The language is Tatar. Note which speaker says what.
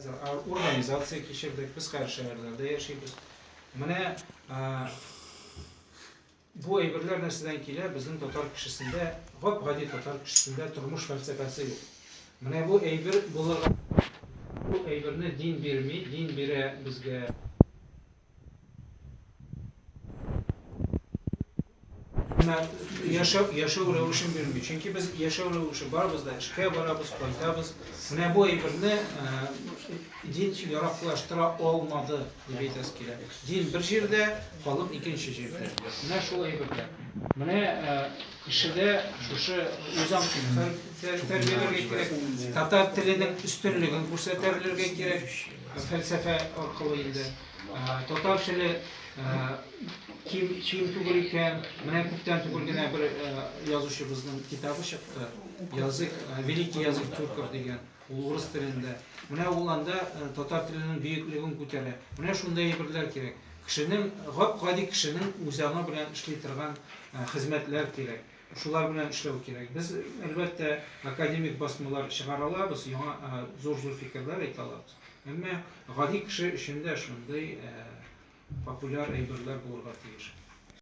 Speaker 1: Хәзер урбанизация кичердек, без хәзер шәһәрләрдә яшибез. Менә бу әйберләр нәрсәдән килә? Безнең татар кешесендә, гап-гади татар кешесендә тормыш фәлсәфәсе юк. Менә бу әйбер булырга бу әйберне дин бирми, дин бирә безгә. Әмма яшәү, яшәү рәвешен бирми. Чөнки без яшәү рәвеше барыбыз да эшкә барабыз, кайтабыз. Менә бу әйберне дин яраклаштыра алмады дип әйтәсе килә. Дин бер җирдә, халык икенче җирдә. Менә шул әйберләр. Менә кешедә шушы үзаң тәрбияләргә кирәк. Татар теленең өстенлеген күрсәтә белергә кирәк. Фәлсәфә аркылы инде. Татар теле ким, ким түгел икән. Менә күптән түгел генә бер язучыбызның китабы чыкты. Язык, Великий язык тюрков дигән. Ул урыс телендә. Менә ул анда татар теленең бөеклеген күтәрә. Менә шундый әйберләр кирәк. Кешенең, гап-гади кешенең үзаңы белән эшли торган хезмәтләр кирәк. Шулар белән эшләү кирәк. Без, әлбәттә, академик басмалар чыгара алабыз, яңа зур-зур фикерләр әйтә алабыз. Әмма гади кеше өчен дә шундый популяр әйберләр булырга тиеш.